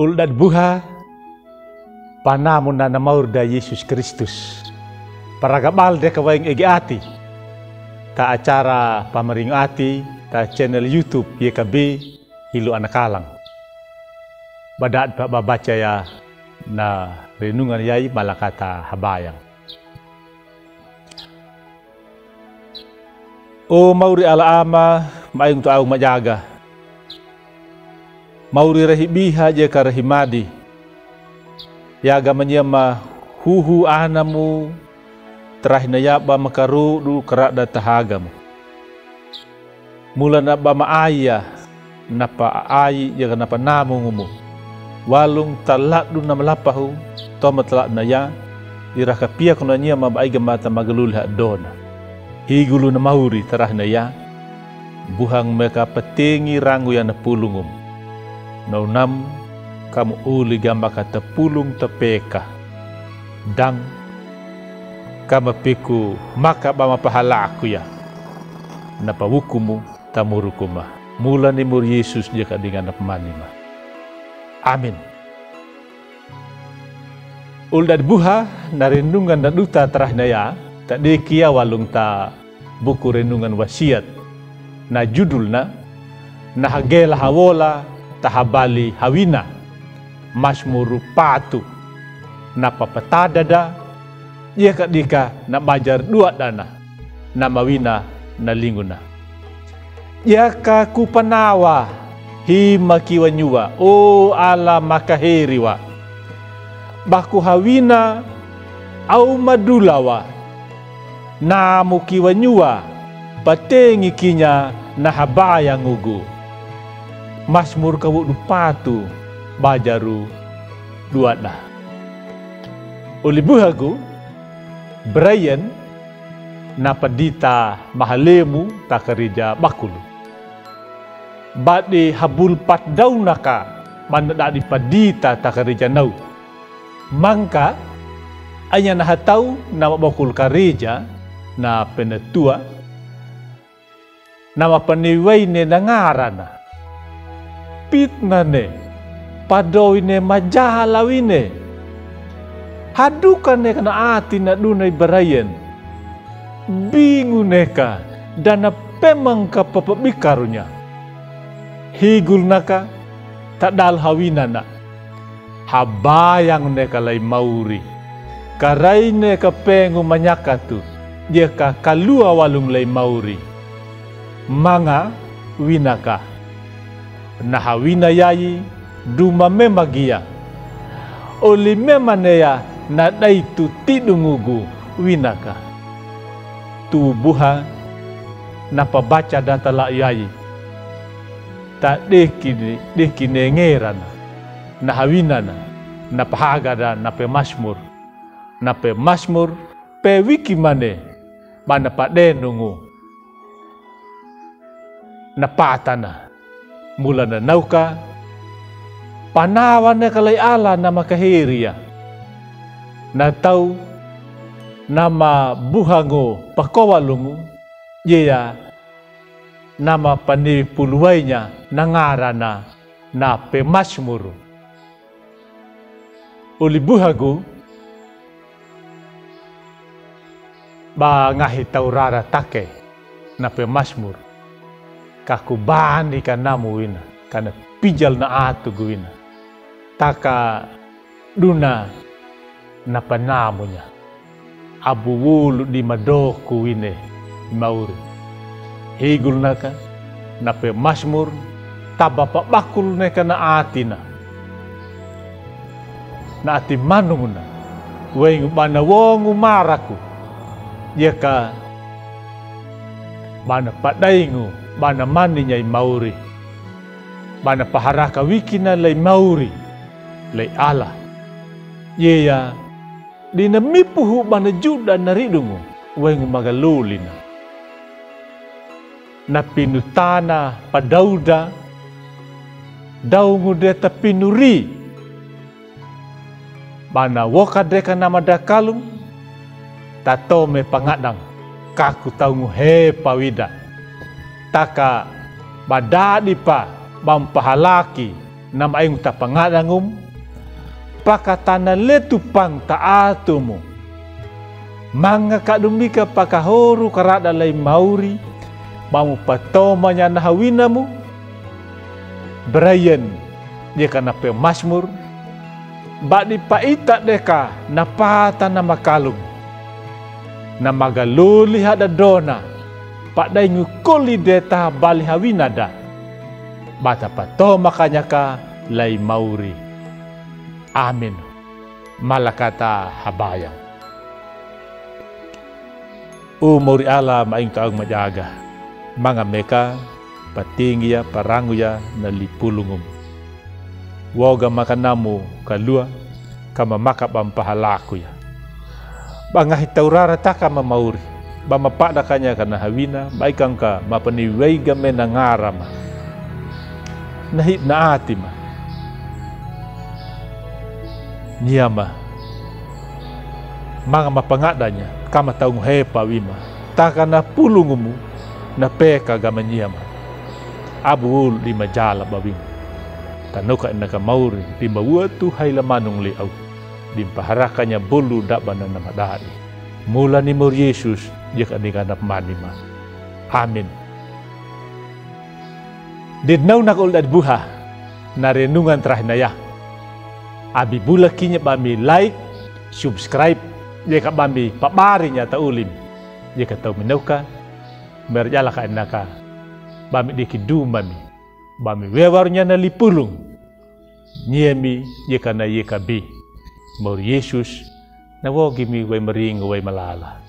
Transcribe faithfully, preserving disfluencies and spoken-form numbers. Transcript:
Ul dad buha, panamuna na mauri da Yesus Kristus. Paraga bal de ka waing ege ati. Ta acara pamaringo ati, ta channel YouTube Y K B, Hilo Anakalang. Badad pa babacaya na renungan yai malakata habayang. O mauri Ala Ama, maing tu au majaga. Mauri rahi biha je ka rahi madi. Yaga manyama huhu anamu, tarahi na yaba makarudu karada tahagamu. Mula na ba ma aya, na pa ai, yaga na pa namu ngumu. Walung taladu na malapahu, toma taladu na ya, iraka piak na nyama ba iga mata magaluli ha dona. Higulu na mauri tarahi na ya, buhang meka patengi rangu ya na pulungum. Na unam, kamu uli gamba ka tapulung tapeka. Dang, kama piku maka ba ma pahalaku ya. Na pa wukumu, tamuruku ma. Mula ni mur Yesus je ka dinga na pamani ma. Amin. Ul dad buha na renungan na duta tarahi na ya, ta deki ya walung ta buku renungan wasiat. Na judul na, na hagela hawola ta habali hawina. Masmur patu. Na papatada da, ye ka dika na bajar dua dana. Na mawina na linguna. Yaka ku panawa, hi makiwa nyuwa, o Ala makaheri wa. Baku hawina, au madula wa. Namu kiwa nyuwa, patengi kinya na habaya ngugu. Masmur ka wodu patu, bajaru dua da. Oli buhagu, Brian, na padita mahalemu ta karija bakulu. Badi habul pat dau naka, bana dadi padita ta karija nau. Mangka, anya na hatau na mabakul karija, na penatua, na mapaniwaine na ngarana. Pitnane, padowine majahala wine. Hadukane ka na ati na duna i Brian. Binguneka, dana pemangka papabikarunya. Higulnaka, tadal hawinana. Habayangneka lei mauri. Karaineka pengu manyakatu, yeka kalua walung lei mauri. Manga winaka. Na hawina yayi, duma mema giya. Oli mema neya na daitu tidungugu winaka. Tu buha, na pabaca data la yayi. Ta deki, deki nengerana. Na hawinana, na pahagada, na pemasmur. Na pemasmur, pewiki mane, bana padenungu. Na patana, mula na nauka, panawaneka lei Ala na makaheri ya. Na tau, na mabuhangu pakowalungu, yeya, na mapaniwi puluwainya, na ngarana, na pemasmur. Oli buhagu, ba ngahi tau rara take, na pemasmur. Ka ku bani ka namu wina, ka na pijal na atugu wina. Taka duna na panamunya. Abu wulu di madoku wine i mauri. Higulnaka, na pemasmur, taba pabakulneka na atina. Na ati manunguna, wengu bana wongu maraku. Yeka, bana padaingu, bana maninya i mauri. Bana paharaka wikina lei mauri, lei Ala. Yeya, dina mipuhu bana juda na ridungu, wengu magalolina. Na pinutana padauda, daungu de ta pinuri. Bana woka deka na madakalung, tatome pangadang, ka ku taungu hepa wida. Taka badadi pa bampahalaki, Na mainggu tapangadangomu, pakatana letu pangtaatumu. Manga kadumika pakahoru karada lay mauri, ba mo patomanya na hawinamu, Brian, ye ka na pemasmur, ba di paita deka na pata na makalung. Na magaloli hadadona, padaingu koli deta bali hawina da. Ba tapatoma kanyaka lay mauri. Amin. Malakata habayang. O Mauri Allah mainggu taong majaga. Manga meka, patinggi ya, parangu ya, na lipulungumu. Woga maka namu kalua, ka mamaka ba mo pahalaku ya. Ba nggahi taurara taka mamauri, ba mapada kanyaka na hawina, ba ika ngka mapaniwaiga me na ngara ma. Na hid na ati ma. Nyia ma. Manga mapangadanya, ka mataungu hepa wima. Taka na pulungumu, na peka gama nyia ma. Abu wulu di majala ba wima. Tanoka inaka mauri, di mawatu haila manung li au. Di mpaharakanya bolu daba na namadadi. Mula ni Mauri Yesus, ye ka ni ganap mani ma. Amin. Di nau naka ul dadi buha, na renungan terakhir na ya. Abi bula kinya ba mi like, subscribe, ye ka ba mi pabari nya ta ulim. Ye ka tau mi nauka, merjala ka inaka, ba mi diki duma mi, ba mi wewaru nya na lipulung. Nyia mi, ye ka na ye ka bi. Mauri Yesus, na wogi mi wai maringu wai malala.